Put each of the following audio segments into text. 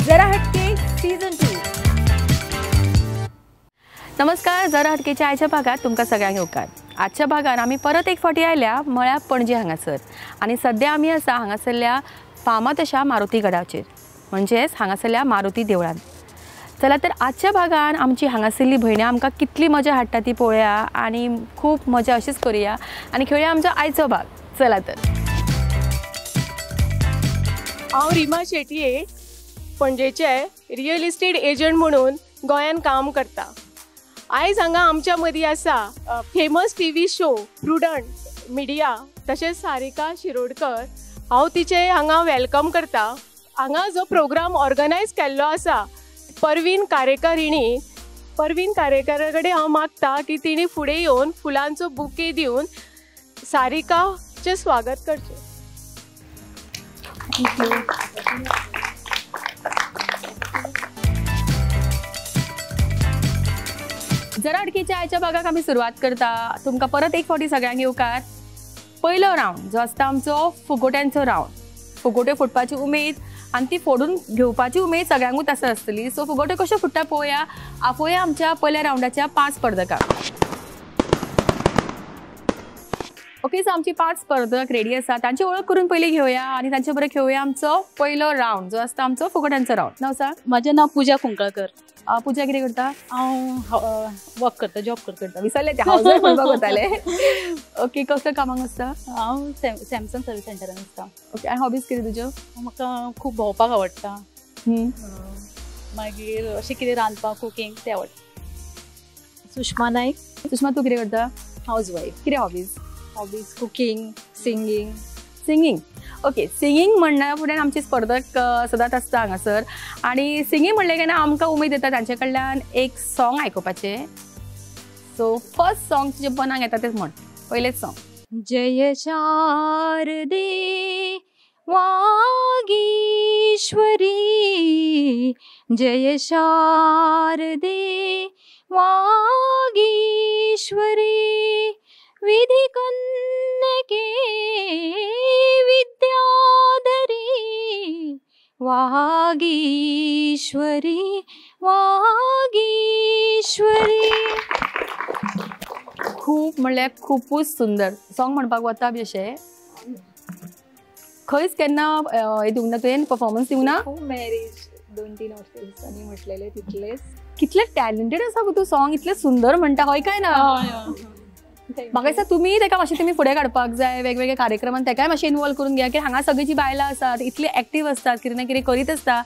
जरा हटके सीजन 2। नमस्कार, जरा हटकेच्या आयच्या भागात तुमकां सगळ्यांक येवकार। आजच्या भागान आमी परत एक फावटी आयल्या म्हळ्यार पणजे हांगासर आनी सद्या आमी आसा हांगासरल्या फामाद अशा मारुती गडाचेर, म्हणजेच हांगासरल्या मारुती देवळान। चला तर आजच्या भागान आमची हांगासरली भयणी आमकां कितली मजा हाडटा ती पळोवया आनी खूब मजा अशीच करुया आनी खेळया आमचो आयचो भाग। चला तर, हांव रिमा शेटये, पणजेचे रियल इस्टेट एजंट म्हणून गोंयान काम करता। आयज हांगा आमच्या मदीं आसा famous T V show Prudent Media तशेंच सारिका शिरोडकर। हांव तिचें हांगा welcome करता। हांगा जो प्रोग्राम ऑर्गनायज केल्लो आसा परवीन कारेकर हिणी, परवीन कारेकरा कडेन हांव मागता की तिणी फुडें येवन फुलांचो बुके दिवन सारिकाचें स्वागत करचें। जरा हटकेच्या आयच्या भागाक आमी सुरवात करता। तुमकां परत एक फावटी सगळ्यांक येवकार। पयलो रावंड जो आसता आमचो फुगोट्यांचो रावंड। फुगोट्यो फुटपाची उमेद आनी ती फोडून घेवपाची उमेद सगळ्यांकूच आसा आसतली। सो फुगोट्यो कश्यो फुट्टा पळोवया। आपोवया आमच्या पयल्या रावंडाच्या 5 स्पर्धकांक। ओके, सो आमची 5 स्पर्धक रेडी आसा, तांची ओळख करून पयलीं घेवया आनी तांचे बरोबर खेळोवया आमचो पयलो रावंड जो आसता आमचो फुगोट्यांचो रावंड। नांव सांग। म्हजें नांव पूजा कुंकळकर। पूजा कितें करता? हांव वर्क करता, जॉब करता। विसरले ते, हावस वायफ म्हणपाक वताले। ओके, कसल्या कामाक आसता? हांव सॅमसंग सर्वीस सेंटरान आसता। ओके, आनी हॉबीज कितें तुज्यो? म्हाका खूब भोंवपाक आवडटा, मागीर अशें कितें रांदपाक, कुकींग तें आवडटा। सुषमा नायक। सुषमा, तूं कितें करता? हावस वायफ। कितें hobbies? Hobbies cooking, singing. Singing, okay. Singing म्हणना फुडें आमची स्पर्धक सदांच आसता हांगासर आनी सिंगींग म्हणलें काय ना आमकां उमेद येता तांचे कडल्यान एक सॉंग आयकुपाचें। सो फर्स्ट सॉंग तुजें मनाक येता तें म्हण, पयलेंच सॉंग। जय शारदे वागीश्वरी, जय शारदे वागीश्वरी, विधि कन्यके विद्याधरी, वागीश्वरी वागीश्वरी। खूब म्हणल्यार खुबूच सुंदर सॉंग म्हणपाक वता बी अशें खंयच केन्ना हें दिवंक ना तुवें, परफॉर्मन्स दिवंक ना? मॅरेज 2-3 वर्सां दिसांनी म्हटलेलें तितलेंच। कितलें टॅलेंटेड आसा गो तूं, सॉंग इतलें सुंदर म्हणटा, हय काय ना? म्हाका दिसता तुमी ताका मातशें तुमी फुडें काडपाक जाय, वेगवेगळ्या कार्यक्रमान ताकाय मातशें इनवॉल्व करून घ्या की हांगा सगळीं जी बायलां आसात इतली एक्टीव आसतात, कितें ना कितें करीत आसता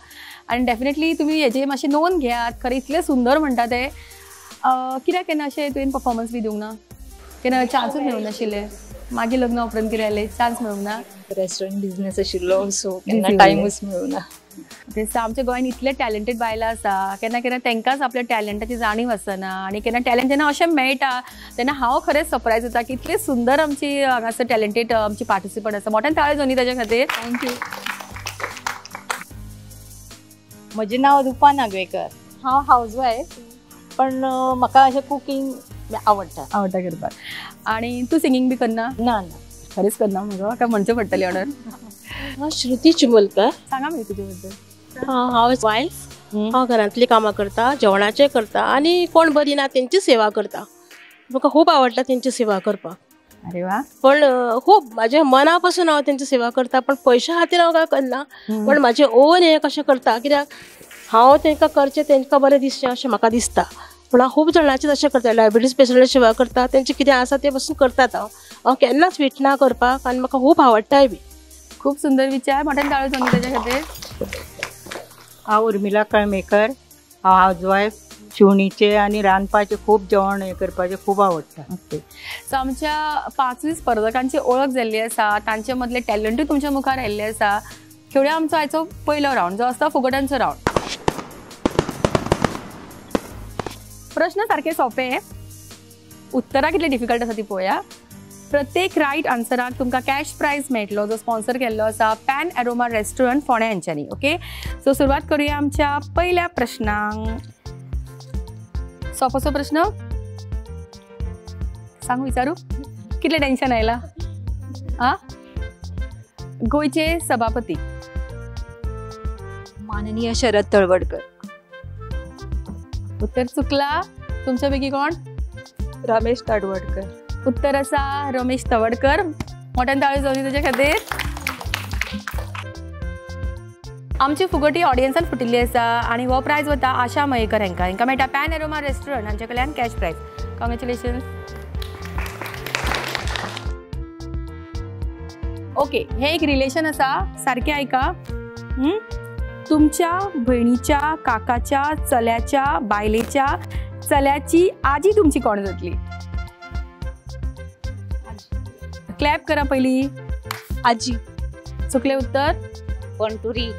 आनी डेफिनेटली तुमी हेजेर मातशें नोंद घेयात। खरें इतलें सुंदर म्हणटा तें। कित्याक केन्ना अशें तुवें परफॉर्मन्स बी दिवंक ना? केन्ना चान्सूच मेळूंक नाशिल्लें? मागीर लग्ना उपरांत कितें जालें, चान्स मेळूंक ना? रेस्टॉरंट बिझनेस आशिल्लो, सो केन्ना टायमूच मेळूंक ना। ओके, सो आमच्या गोंयान इतले टॅलेंटेड बायलां आसा, केन्ना केन्ना तांकांच आपल्या टॅलंटाची जाणीव आसना आनी केन्ना टॅलंट जेन्ना अशें मेळटा तेन्ना हांव खरेंच सरप्रायज जाता की इतले सुंदर आमची हांगासर टॅलेंटेड आमची पार्टिसिपंट आसा। मोठ्यान ताळयो जावनी ताच्या खातीर। Thank you. म्हजें नांव रुपा नागवेकर। हांव हावज वायफ, पण म्हाका अशें कुकींग आवडटा, आवडटा करपाक। आनी तूं सिंगींग बी करना? ना ना, खरेंच करना मुगो, म्हाका म्हणचें पडटलें ऑर्डर। हांव श्रुती चिमलकर। सांगा मागीर तुजे बद्दल। हांव वायफ, हांव घरांतलीं कामां करता, जेवणाचें करता आनी कोण बरी ना तेंची सेवा करता। म्हाका खूब आवडटा तेंची सेवा करपाक। अरे वा! पण खूब म्हाज्या मना पासून हांव तेंची सेवा करता, पण पयशा खातीर हांव काय करना, पण म्हाजें ओन हें कशें करता कित्याक हांव तांकां करचें तांकां बरें दिसचें अशें म्हाका दिसता। पूण हांव खूब जाणांचें तशें करता, डायबिटीज पेशंटाची सेवा करता, तेंचें कितें आसा तें पसून करतात। हांव हांव केन्नाच विटना करपाक आनी म्हाका खूब आवडटाय बी। खूब सुंदर विचार, मोठ्यान ताळयो जावनी ताच्या खातीर। हांव उर्मिला कळमेकर, हांव हावज वायफ। शिवणीचे आनी रांदपाचें खूब जेवण हें करपाचें खूब आवडटा। ओके, सो आमच्या 5 स्पर्धकांची ओळख जाल्ली आसा, तांचे मदले टॅलंटूय तुमच्या मुखार आयिल्ले आसा। खेळया आमचो आयचो पयलो रावंड जो आसता फुगोट्यांचो रावंड। प्रश्न सारके सोंपे, उत्तरां कितले डिफिकल्ट आसा ती पळोवया। प्रत्येक रायट आन्सराक तुमकां कॅश प्रायज मेळटलो जो स्पॉन्सर केल्लो आसा पॅन एरोमा रेस्टॉरंट फोंड्या हांच्यांनी। ओके, सो सुरवात करुया आमच्या पयल्या प्रश्नाक। सोंपोसो प्रश्न सांगू विचारू? कितलें टेन्शन आयलां? आ गोंयचे सभापती माननीय शरद तळवडकर. उत्तर चुकला. तुमच्या पैकी कोण? रमेश तडवडकर. उत्तर असा रमेश तवडकर. मोठ्यान ताळयो जावनी तेजे खातीर. आमची फुगोटी ऑडियन्सान फुटिल्ली आसा आनी हो प्रायज वता आशा मयेकर हांकां. हांकां मेळटा पॅन एरोमा रेस्टॉरंट हांचे कडल्यान कॅश प्रायज. कॉंग्रेच्युलेशन्स. ओके, हे एक रिलेशन आसा, सारकें आयका. तुमच्या भयणीच्या काकाच्या चल्याच्या बायलेच्या चल्याची आजी तुमची कोण जातली? क्लॅप करा पयली. आजी. चुकले उत्तर. पणटुरी.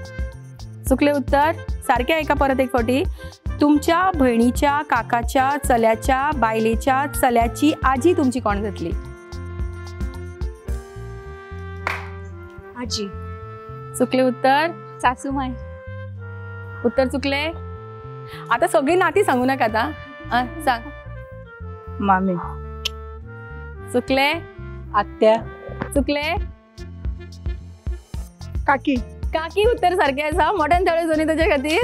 चुकले उत्तर. सारकें आयका परत एक फावटी. तुमच्या भयणीच्या काकाच्या चल्याच्या बायलेच्या चल्याची आजी तुमची कोण जातली? आजी. चुकले उत्तर. सासूमाय. उत्तर चुकले. आता सगळी नाती सांगू नाका आता. सांग. मामी. चुकले. आत्या. चुकले. काकी. काकी उत्तर सारखे आसा. मोठ्यान ताळयो जावनी तेजे खातीर.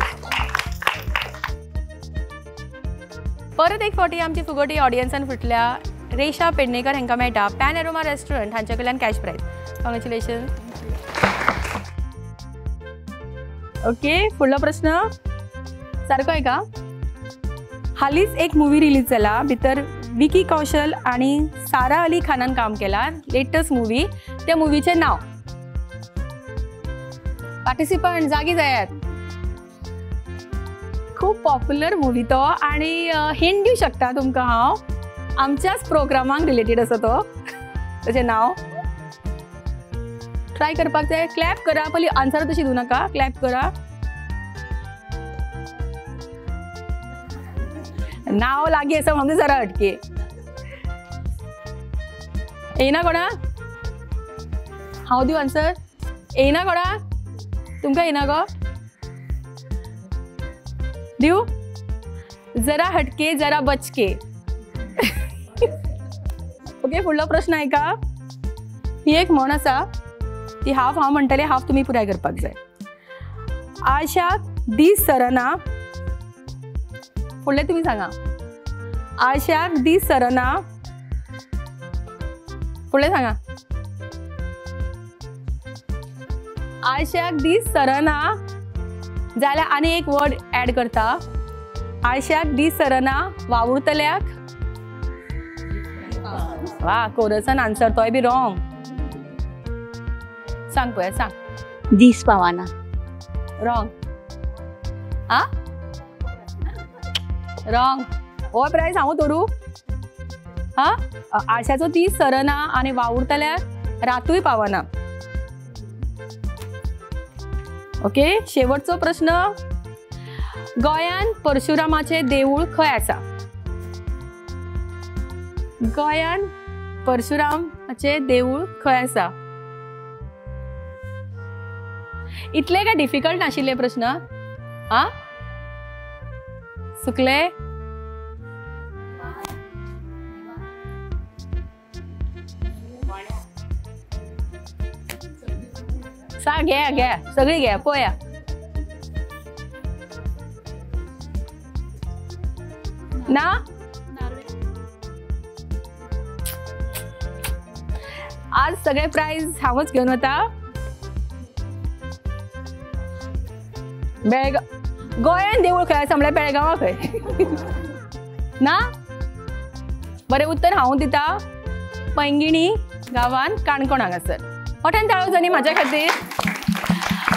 परत एक फावटी आमची फुगोटी ऑडियन्सान फुटल्या. रेशा पेडणेकर हांकां मेळटा पॅन एरोमा रेस्टॉरंट हांचे कडल्यान कॅश प्रायज. कॉंग्रेच्युलेशन. ओके, फुडलो प्रश्न सारको आयका. हालींच एक मुवी रिलीज जाला, भितर विकी कौशल आनी सारा अली खानान काम केला. Latest movie. त्या मुवीचें नांव. पार्टिसिपंट जागी जायात. खूब पॉप्युलर मुवी तो आनी हिंट दिवं शकता तुमकां हांव. आमच्याच प्रोग्रामाक रिलेटेड आसा तो. ताचें नांव ट्राय करपाक जाय. क्लॅप करा पयलीं, आन्सर तशी दिवं नाका. क्लॅप करा. नाव लागीं आसा म्हणून जरा अटके. येयना कोणा? हांव दिवं आन्सर? येयना कोणा? तुमकां येयना गो? दिवं? जरा हटके जरा बचके. ओके, फुडलो प्रश्न आयका. ही एक म्हण आसा, ती हाफ हांव म्हणटलें, हाफ तुमी पुराय करपाक जाय. आळशाक दीस सरना. फुडलें तुमी सांगा. आळशाक दीस सरना. फुडलें सांगा. आळशाक दीस सरना जाल्यार आनी एक वर्ड ऍड करता. आळशाक दीस सरना वावुरतल्याक. वा, कोरसान आन्सर तोय बी रॉंग. सांग पळया, सांग. दीस पावाना. रॉंग. आ रॉंग. हो प्रायज हांव धरू. हा, आळशाचो दीस सरना आनी वावुरतल्याक रातूय पावना. ओके, शेवटचो प्रश्न. गोंयांत परशुरामाचें देवूळ खंय आसा? गोंयांत परशुरामाचें देवूळ खंय आसा? इतले काय डिफिकल्ट नाशिल्ले प्रश्न. आ चुकले. सांग, घ्या घ्या सगळी घ्या पळया. ना आज सगळे प्राइज हांवच घेवन वता. बेळगांव गोंयान देवूळ खंय आसा म्हणल्यार बेळगांवा खंय ना? बरें उत्तर हांव दिता. पैंगिणी गांवान काणकोण हांगासर. मोठ्यान ताळयो जावनी म्हाज्या खातीर.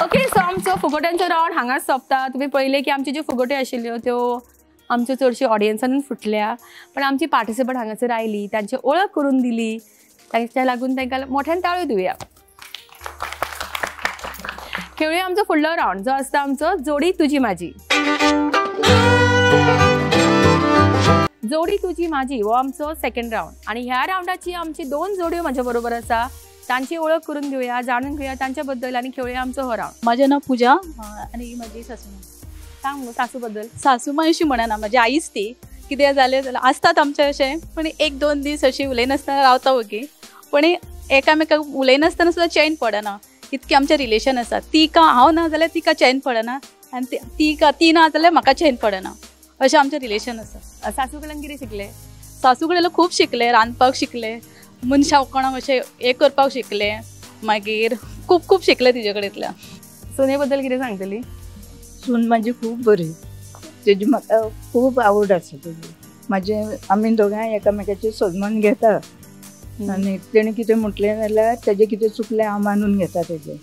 ओके, सो आमचो फुगोट्यांचो रावंड हांगाच सोंपता. तुमी पळयलें की आमच्यो ज्यो फुगोट्यो आशिल्ल्यो त्यो आमच्यो चडश्यो ऑडियन्सान फुटल्या, पण आमची पार्टिसिपंट हांगासर आयली, तांची ओळख करून दिली, तांच्या लागून तांकां मोठ्यान ताळयो दिवया. खेळुया आमचो फुडलो रावंड जो आसता आमचो जोडी तुजी माझी. जोडी तुजी माझी हो आमचो सेकंड रावंड आनी ह्या रावंडाची आमची दोन जोड्यो म्हाज्या बरोबर आसा. तांची ओळख करून घेवया, जाणून घेवया तांच्या बद्दल आनी खेळुया आमचो हो रावंड. म्हाजें नांव पूजा आनी म्हजी सासूमाय. सांग मुगो सासू बद्दल. सासूमाय अशी म्हणना, म्हाजी आईच ती. कितें जालें जाल्यार आसतात आमचें अशें, पण एक दोन दीस अशी उलयनासतना रावता वगी, पण एकामेकाक उलयनासतना सुद्दां चैन पडना. इतकें आमचें रिलेशन आसा. तिका हांव ना जाल्यार तिका चैन पडना, आनी ती ती ना जाल्यार म्हाका चेन पडना, अशें आमचें रिलेशन आसा. सासू कडल्यान कितें शिकलें? सासू कडेन खूब शिकलें, रांदपाक शिकलें, मनशां कोणाक अशें हें करपाक शिकलें, मागीर खूब खूब शिकलें तिजे कडेंतल्यान. सुने बद्दल कितें सांगतली? सून म्हाजी खूब बरी, तेजी म्हाका खूब आवड आसा तेजी. म्हाजे आमी दोगांय एकामेकाचें सन्मान घेता आनी तेणें कितें म्हटलें जाल्यार तेजें कितें चुकलें हांव मानून घेता तेजें.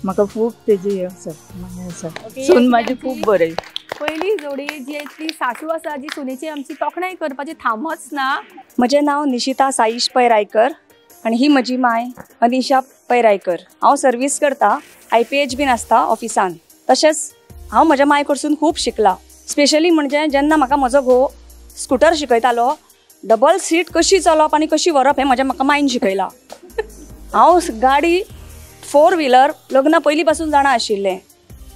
म्हाका खूब तेजी हें आसा, माया आसा. सून म्हाजी खूब बरी. पयली जोडी जी इतली सासू आसा जी सुनेची आमची तोखणाय करपाची थांबच ना. म्हजें नांव निशिता साईश पै रायकर आनी ही म्हजी माय अनिशा पै रायकर. हांव सर्वीस करता, IPH बीन आसता ऑफिसान. तशेंच हांव म्हज्या माय कडसून खूब शिकलां. स्पेशली म्हणजे जेन्ना म्हाका म्हजो घोव स्कुटर शिकयतालो, डबल सीट कशी चलोवप आनी कशी व्हरप हें म्हज्या म्हाका मायन शिकयलां. हांव गाडी 4 व्हिलर लग्ना पयलीं पासून जाणा आशिल्लें,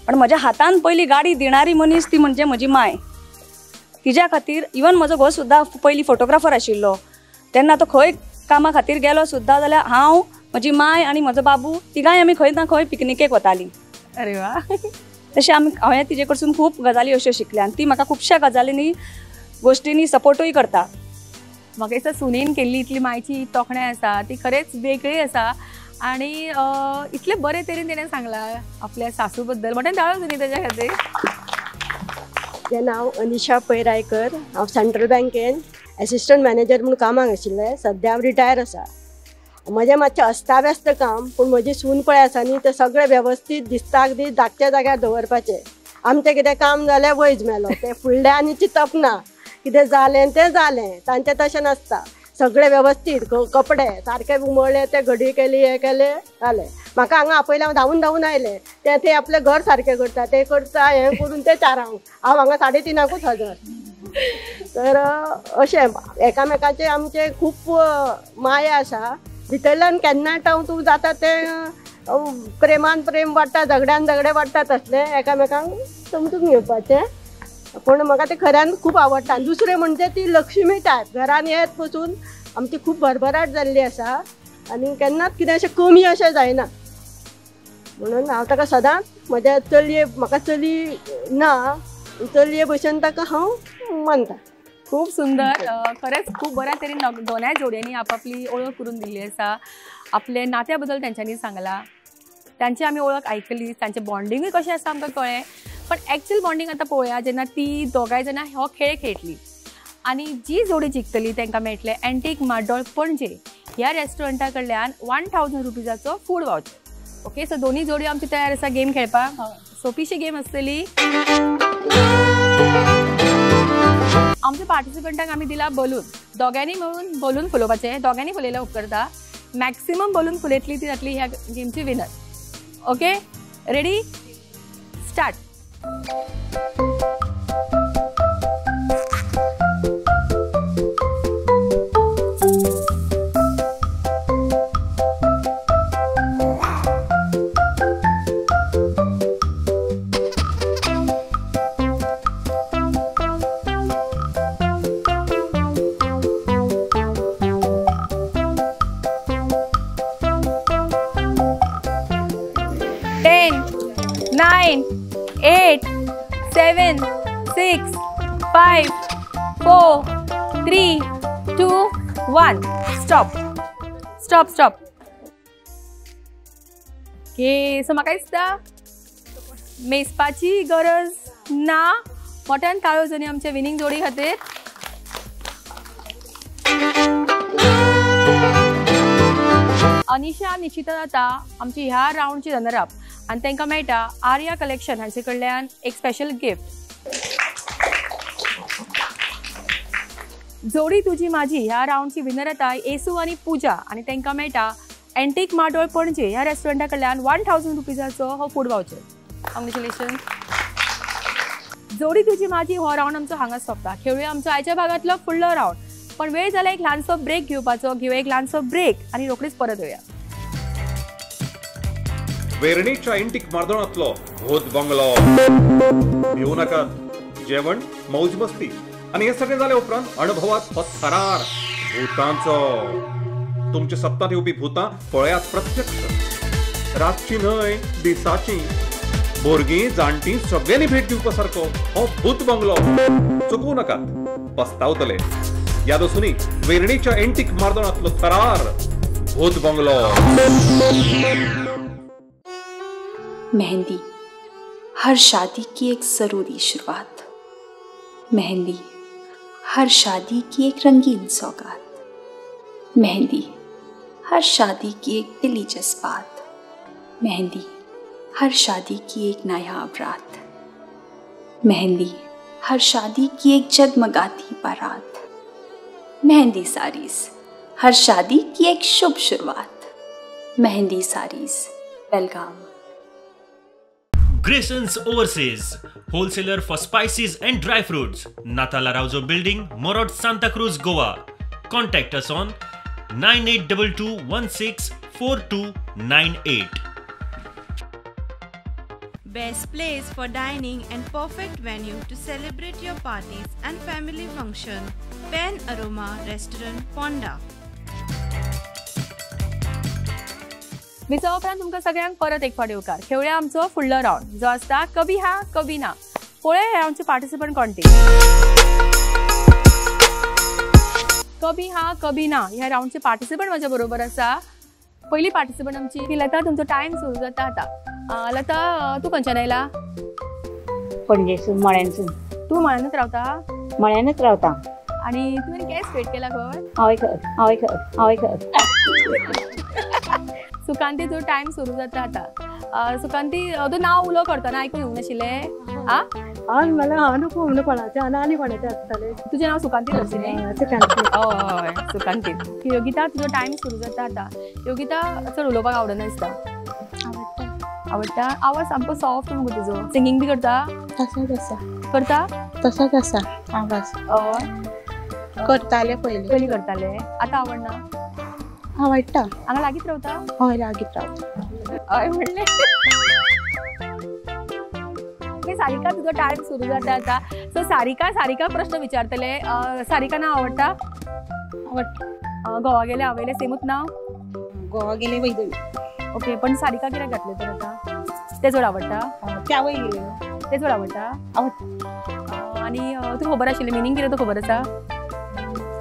पण म्हज्या हातान पयली गाडी दिणारी मनीस ती म्हणजे म्हजी माय. तिज्या खातीर इवन म्हजो घोव सुद्दां पयलीं फोटोग्राफर आशिल्लो, तेन्ना तो खंय कामा खातीर गेलो सुद्दां जाल्यार हांव, म्हजी माय आनी म्हजो बाबू तिगांय आमी खंय ना खंय पिकनिकेक वतालीं. अरे वा. तशें आमी हांवें तिजे कडसून खूब गजाली अश्यो शिकल्या आनी ती म्हाका खुबश्या गजालींनी गोश्टींनी सपोर्टूय करता. म्हाका दिसता सुनेन केल्ली इतली मायची तोखणाय आसा ती खरेंच वेगळी आसा आनी इतले बरे तरेन तिणें सांगलां आपल्या सासू बद्दल. मोठ्यान ताळो सुनी तेज्या खातीर. म्हजें नांव अनिशा पै रायकर. हांव सेंट्रल बँकेन एसिस्टंट मॅनेजर म्हूण कामाक आशिल्लें. सद्या हांव रिटायर आसा. म्हजें मातशें अस्ताव्यस्त काम, पूण म्हजी सून पळय आसा न्ही, तें सगळें वेवस्थीत दिसताक दीस धाकट्या जाग्यार दवरपाचें. आमचें कितें काम जालें वयज मेलो, तें फुडलें आनी चिंतप ना, कितें जालें तें जालें. तांचें तशें नासता, सगळें वेवस्थीत, कपडे सारके उमळ्ळे, ते घडी केली, हें केलें, जालें. म्हाका हांगा आपयलें, हांव धांवून धांवून आयलें. ते थंय आपलें घर सारकें करता, तें करता, हें करून ते 4 हांव हांगा 3:30 हजर. तर अशें एकामेकाचें आमचें खूब माया आसा. भितरल्यान केन्नाय तूं जाता तें प्रेमान प्रेम वाडटा, झगड्यान झगडे वाडटा, तसलें एकामेकांक समजून घेवपाचें. पूण म्हाका तें खऱ्यान खूब आवडटा. आनी दुसरें म्हणजे ती लक्ष्मी टायप घरान येत पसून आमची खूब भरभराट जाल्ली आसा आनी केन्नाच कितें अशें कमी अशें जायना. म्हणून हांव ताका सदांच म्हज्या चलये, म्हाका चली ना, चलये भशेन ताका हांव मानता. खूब सुंदर, खरेंच खूब बऱ्या तरेन दोनाय जोडयांनी आपापली ओळख करून दिल्ली आसा. आपले नात्या बद्दल तेंच्यांनी सांगलां, तांची आमी ओळख आयकली, तांचें बॉन्डिंगूय कशें आसा आमकां कळ्ळें. पण एक्चुअल बॉन्डिंग आतां पळोवया जेन्ना ती दोगांय जाणां हो खेळ खेळटली आनी जी जोडी जिखतली तांकां मेळटलें एंटीक माड्डोळ पणजे ह्या रेस्टॉरंटा कडल्यान 1000 रुपीजाचो फूड वावचर. ओके, सो दोनी जोडी आमची तयार आसा गेम खेळपाक. सोपीशी गेम आसतली. आमच्या पार्टिसिपंटांक आमी दिला बलून, दोगांनी मेळून बलून फुलोवपाचें. दोगांनी फुलयल्यार उपकरता, मॅक्सिमम बलून फुलयतली ती जातली ह्या गेमची winner. Okay, ready, start. 10, 9, 8, 7, 6, 5, 4, 3, 2, 1. Stop. Stop, stop. Okay, so म्हाका दिसता मेजपाची गरज ना. मोठ्यान ताळयो जावनी आमच्या विनींग जोडी खातीर. अनिशा निशिता जाता आमची ह्या रावंडची रनर अप आनी तांकां मेळटा आर्या कलेक्शन हांचे कडल्यान एक स्पेशल गिफ्ट. जोडी तुजी माझी ह्या रावंडची विनर जाता येसू आनी पूजा आनी तांकां मेळटा एंटीक माडोळ पणजे ह्या रेस्टॉरंटा कडल्यान 1000 रुपीजाचो हो फूड वावचर. कॉंग्रेच्युलेशन. जोडी तुजी माझी हो रावंड आमचो हांगा सोंपता. खेळुया आमचो आयच्या भागांतलो फुडलो रावंड, पण वेळ जाला एक ल्हानसो ब्रेक घेवपाचो. घेवया एक ल्हानसो ब्रेक आनी रोखडीच परत येवया. वेर्णेच्या एंटीक मार्दोणांतलो भूत बंगलो. भिवू नाकात, जेवण, मौज मस्ती आनी हे सगळें जाले उपरांत अणभवात हो थरार भूतांचो. तुमच्या सप्तात येवपी भूतां पळयात प्रत्यक्ष, रातची न्हय दिसाची. भुरगीं जाणटीं सगळ्यांनी भेट दिवपा सारको हो भूत बंगलो. चुकूं नाकात, पस्तावतले. याद आसूनी वेर्णेच्या एंटीक मार्दोणांतलो थरार भूत बंगलो. मेहंदी हर शादी की एक ज़रूरी शुरुआत, मेहंदी हर शादी की एक रंगीन सौगात, मेहंदी हर शादी की एक दिली जज्बात, मेहंदी हर शादी की एक नायाब रात, मेहंदी हर शादी की एक जगमगाती बारात, मेहंदी साड़ीज हर शादी की एक शुभ शुरुआत, मेहंदी साड़ीज बेलगाम. Graysons Overseas, wholesaler for spices and dry fruits, Natala Rauzo Building, Morot, Santa Cruz, Goa. Contact us on 9822164298. Best place for dining and perfect venue to celebrate your parties and family function. Pen Aroma Restaurant, Ponda. विसवा उपरांत तुमकां सगळ्यांक परत एक फावट येवकार. खेळया आमचो फुडलो round जो आसता कभी हा कभी ना. पळोवया हे आमचे पार्टिसिपंट कोण ते. कभी हा कभी ना ह्या रावंडचे पार्टिसिपंट माझ्या बरोबर आसा. पहिली पार्टिसिपंट आमची लता. तुमचो टायम सुरू जाता आतां. लता, तूं खंयच्यान आयला? पणजेसून, मळ्यानसून. तूं मळ्यानूच रावता? मळ्यानूच रावता. आनी तुवें गॅस वेट केला खंय? हय हय हय हय. सुकांती, तुजो टायम सुरू जाता आतां. सुकांती, तूं नांव उलो करतना आयकून येवंक नाशिल्लें? आं, मला हांव नको म्हणून कोणाचें आनी आनी कोणाचें आसतालें. तुजें नांव सुकांती आशिल्लें? सुकांती. हय, सुकांती. योगिता, तुजो टायम सुरू जाता आतां. योगिता, चड उलोवपाक आवडना दिसता? आवडटा. आवडटा? आवाज सामको सॉफ्ट मुगो तुजो. सिंगींग बी करता? तसोच आसा. करता? तसोच आसा आवाज. हय, करताले पयलीं. पयलीं करताले, आतां आवडना? आवडटा. हांगा लागींच रावता? हय, लागींच रावता. हय म्हणलें. सारिका, तुजो टायम सुरू जाता आतां. सो सारिका, सारिका प्रश्न विचारतले. सारिका नांव आवडटा? आवडटा. गोवा गेले आवयलें सेमूच नांव? गोवा गेले वैदवी. ओके, पण सारिका कित्याक घातलें तर आतां? तें चड आवडटा? त्या वय गेलें तें चड आवडटा? आवडटा. आनी तुका खबर आशिल्लें मिनींग कितें तो खबर आसा?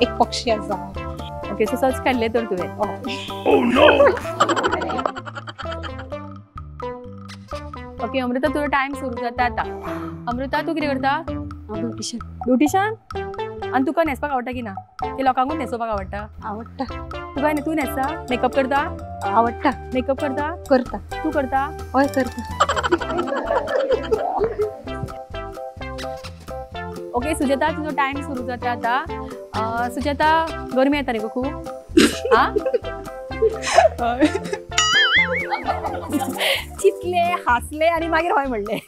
एक पक्षी आसा. ओके, सो सर्च केल्लें तर तुवें? ओके अमृता, तुजो टायम सुरू जाता आतां. अमृता, तूं कितें करता? ब्युटिशन. ब्युटिशन? आनी तुका न्हेसपाक आवडटा की ना? की लोकांकूच न्हेसोवपाक आवडटा? आवडटा. तुका तूं न्हेसता? मेकअप करता? आवडटा. मेकअप करता? करता. तूं करता? हय, करता. ओके सुजाता, तुजो टायम सुरू जाता आतां. सुजाता, गरमी येता न्ही गो खूब? आं, चिंतले, हांसले आनी मागीर हय म्हणलें.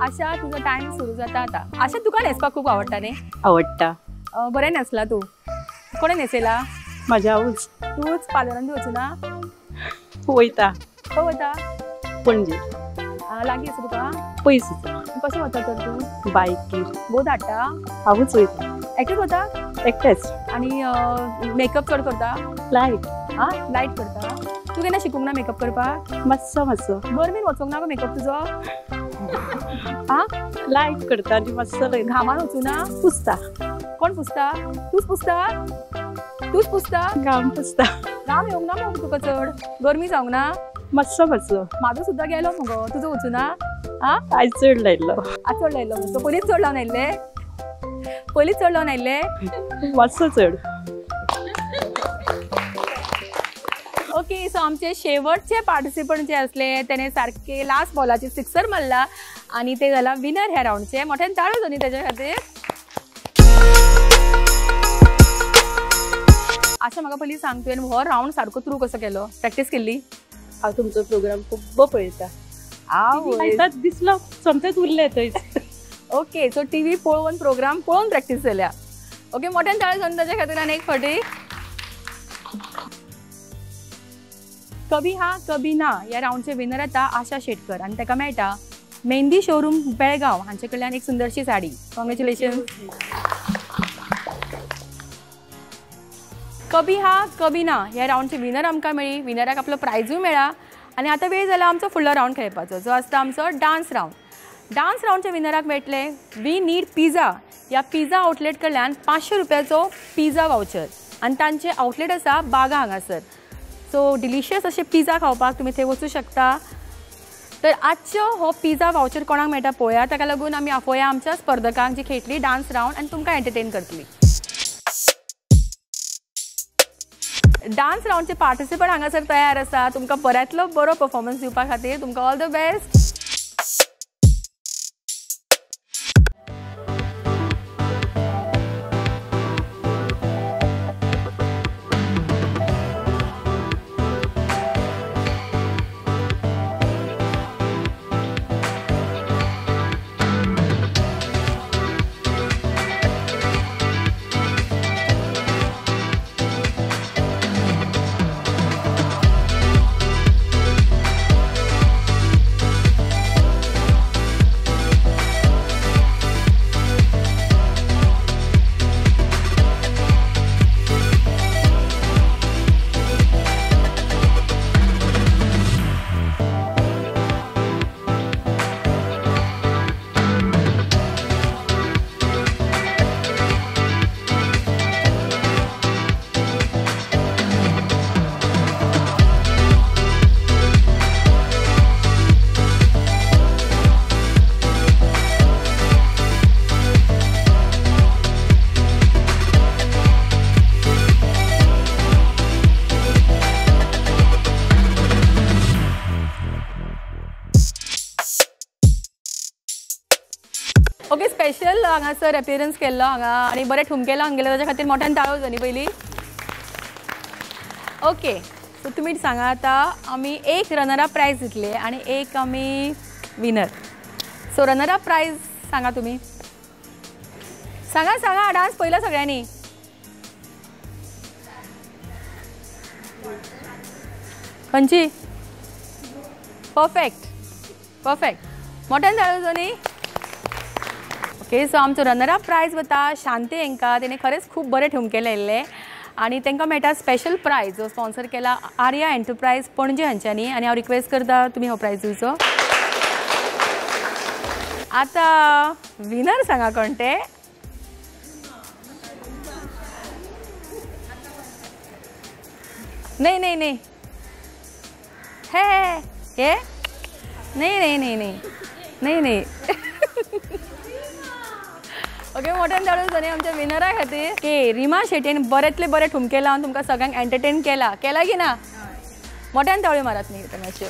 आशा, तुजो टायम सुरू जाता आतां. आशा, तुका न्हेसपाक खूब आवडटा न्ही? आवडटा. बरें न्हेसला तूं. कोणें न्हेसयला? म्हज्या हांवूच. तूंच पार्लरान बी वचूना? वयता. खंय वता? पणजे. लागीं आसा तुका? पयस आसा. कशें वता तर तूं? बायकीर. भोव धाडटा? हांवूच वयता. एकटेच वता? एकटेच. आनी मेकअप चड करता? लायट. आं, लायट करता. तूं केन्ना शिकूंक ना मेकअप करपाक? मातसो मातसो. गरमेन वचोंक ना गो मेकअप तुजो? आं, लायट करता आनी मातसो घामान वचूना? पुसता. कोण पुसता? तूंच पुसता? तूंच पुसता? घाम पुसता. घाम येवंक ना मगो तुका चड? गरमी जावंक ना? मातसो मातसो. म्हाजो सुद्दां गेलो मुगो, तुजो वचूना? आं, आयज चड लायल्लो. आज चड लायल्लो मुगो. पयलींच चड लावन आयिल्ले? पयलींच चड लावन आयिल्ले? मातसो चड. ओके, सो आमचे शेवटचे पार्टिसिपंट जे असले त्याने सारखे लास्ट बॉलाचे सिक्सर मारला आणि ते झाला विनर ह्या राऊंडचे. मोठ्यान टाळयो जावनी त्याच्या खातीर. आशा, म्हाका पयलीं सांग, तुवें हो राऊंड सारको थ्रू कसो केलो? प्रॅक्टीस केल्ली? हांव तुमचो प्रोग्राम खूब पळयता. आयताच दिसलो, सोमतेच उरलें थंयच. ओके, सो टी व्ही पळोवन, प्रोग्राम पळोवन प्रॅक्टीस जाल्या. ओके, मोठ्यान टाळयो जावनी ताच्या खातीर आनी एक फावटी. कभी हा कभी ना ह्या राऊंडचे विनर येता आशा शेटकर आनी ताका मेळटा मेहंदी शोरूम बेळगांव हांचे कडल्यान एक सुंदरशी साडी. कॉंग्रेच्युलेशन. कभी हा कभी ना ह्या राऊंडचे विनर आमकां मेळ्ळी. विनराक आपलो प्रायजूय मेळ्ळा आनी आतां वेळ जाला आमचो फुडलो रावंड खेळपाचो, जो आसता आमचो डान्स रावंड. डान्स रावंडच्या विनराक मेळटले we need pizza ह्या पिझ्झा आउटलेट कडल्यान 500 रुपयाचो पिझ्झा वावचर आनी तांचे आउटलेट आसा बागा हांगासर. सो डिलिशियस अशे पिझ्झा खावपाक तुमी थंय वचूं शकता. तर आजचो हो पिझ्झा वावचर कोणाक मेळटा पळोवया. ताका लागून आमी आपोवया आमच्या स्पर्धकांक जी खेळटली डान्स रावंड आनी तुमकां एंटरटेन करतली. डान्स रावंडचे पार्टिसिपंट हांगासर तयार आसा तुमकां बऱ्यांतलो बरो परफॉर्मन्स दिवपा खातीर. तुमकां all the best. Okay, special हांगासर अपियरन्स केल्लो हांगा आनी बरें ठुमके लावन गेले ताच्या खातीर मोठ्यान ताळो जाली पयली. ओके, सो तुमी सांगा आतां आमी एक रनर अप प्रायज दितले आनी एक आमी winner. So runner up prize सांगा तुमी. सांगा सांगा, डान्स पयला सगळ्यांनी. खंयची? परफेक्ट परफेक्ट, मोठ्यान ताळो जाली. ओके, सो आमचो रनर अप प्रायज वता शांती हांकां. तेणें खरेंच खूब बरें ठुमके लायिल्ले आनी तांकां मेळटा स्पेशल प्रायज जो स्पॉन्सर केला आर्या एंटरप्रायज पणजे हांच्यांनी. आनी हांव रिक्वेस्ट करता तुमी हो प्रायज दिवचो. आतां विनर सांगा कोण ते. नाही नाही नाही, हे हे नाही नाही नाही नाही नाही नाही. ओके, मोठ्यान ताळयो जाली आमच्या विनरा खातीर. के रिमा शेट्टीन बरेंतले बरे ठुमके लावन तुमकां सगळ्यांक एंटरटेन केला. केला की ना? मोठ्यान ताळयो मारात न्ही मातश्यो.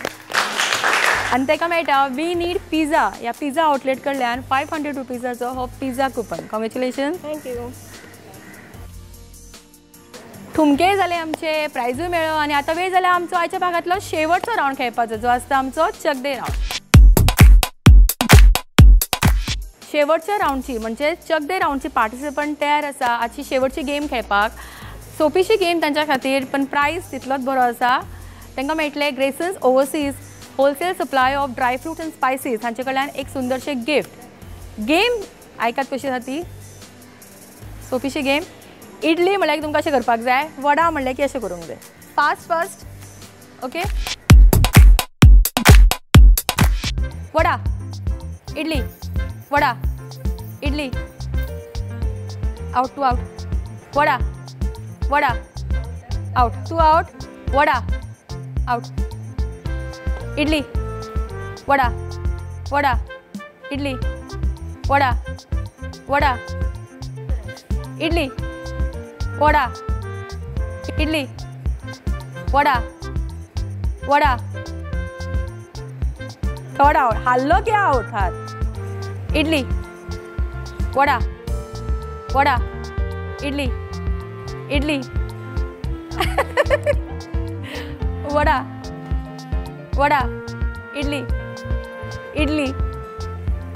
आनी ताका मेळटा we need pizza ह्या पिझ्झा आउटलेट कडल्यान 500 रुपीजाचो हो pizza coupon. Congratulation. Thank you. ठुमके जाले आमचे, प्रायजूय मेळ्ळो आनी आतां वेळ जाला आमचो आयच्या भागांतलो शेवटचो रावंड खेळपाचो, जो आसता आमचो चकदे रावंड. शेवटच्या रावंडची म्हणजे चकदे रावंडची पार्टिसिपंट तयार आसा आजची शेवटची गेम खेळपाक. सोपीशी गेम तांच्या खातीर, पण प्रायज तितलोच बरो आसा. तांकां मेळटले Graysons overseas wholesale supply of dry fruits and spices हांचे कडल्यान एक सुंदरशें गिफ्ट. गेम आयकात कशी आसा ती, सोपीशी गेम. इडली म्हणल्यार तुमकां अशें करपाक जाय, वडा म्हणल्यार की अशें करूंक जाय. Fast fast. Okay, vada idli vada idli, out two out, vada vada out two out, vada out, idli vada vada idli vada vada idli vada idli vada vada. Third out, हाल्लो की आवट हात. Idli vada vada idli idli vada vada idli idli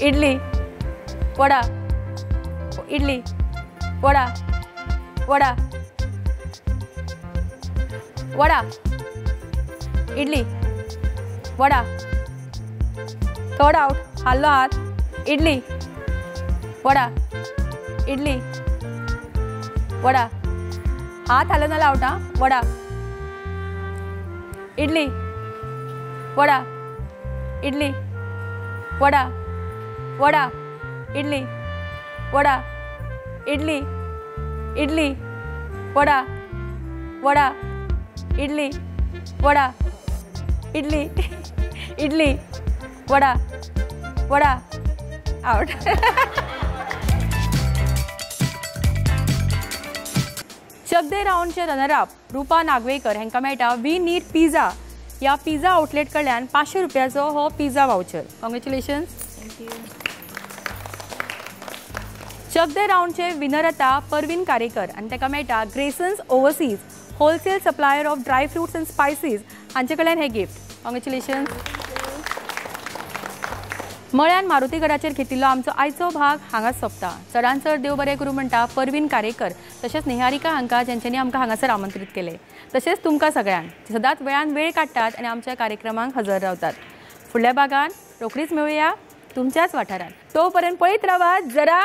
idli vada idli vada vada vada idli vada. Third out, हाल्लो हात. इडली वडा इडली वडा, हात हालो ना out. हा, वडा idli vada idli vada vada idli vada idli idli vada vada idli vada idli idli vada vada out. शब्दे राउंडचे runner up रुपा नागवेकर हांकां मेळटा we need pizza ह्या पिझ्झा आउटलेट कडल्यान 500 रुपयाचो हो पिझ्झा वावचर. कॉंग्रेच्युलेशन्स. शब्दे राउंडचे विनर आता परवीन कारेकर आनी ताका मेळटा Graysons overseas wholesale supplier of dry fruits and spices हांचे कडल्यान हें गिफ्ट. कॉंग्रेच्युलेशन्स. मळ्यान मारुतीगडाचेर घेतिल्लो आमचो आयचो भाग हांगाच सोंपता. चडान चड देव बरें करूं म्हणटा परवीन कारेकर तशेंच निहारिका हांकां ज्यांच्यांनी आमकां हांगासर आमंत्रीत केलें, तशेंच तुमकां सगळ्यांक सदांच वेळान वेळ काडटात आनी आमच्या कार्यक्रमांक हजर रावतात. फुडल्या भागान रोखडीच मेळुया तुमच्याच वाठारांत. तो पर्यंत पळयत रावात जरा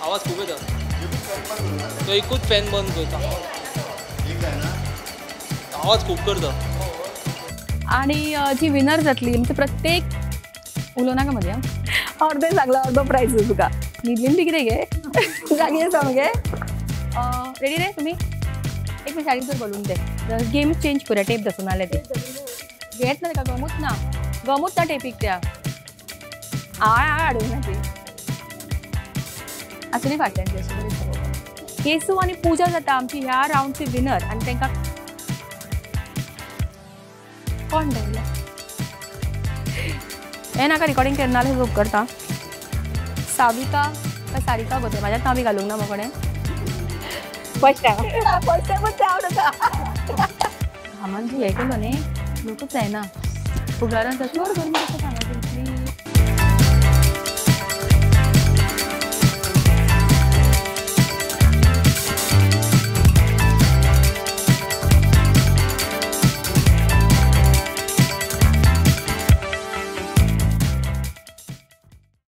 आवाज खूब येता तो एकूच फॅन बंद करता, आवाज खूब करता. आणि जी विनर जातली म्हणजे प्रत्येक उलोवं नाका मदीं अर्दे सांगला अर्दो प्रायज तुका न्हिदलीन बी कितें गे जागी आसा मगे. रेडी रे तुमी? एक मिनट साडी तर बलून दे गेम चेंज करूया. टेप दसून आले ते घेत ना ताका गमूच ना गमूच ना टेपीक त्या आळ आळ हाडूंक ना ती आसूनी फाटल्यान ती अशी बरी. केसू आनी पूजा जाता आमची ह्या रावंडची विनर आनी तांकां कोण दवरला हें नाका रिकॉर्डिंग केन्ना जाल्यार उपकारता. साविका काय सारिका गो तें म्हाज्यात नांव बी घालूंक ना मगो कोणें. फर्स्ट टायमूच आवडटा घामान हें केलो न्ही लोकूच जायना फुगारान चड गरमी कसो सांगा.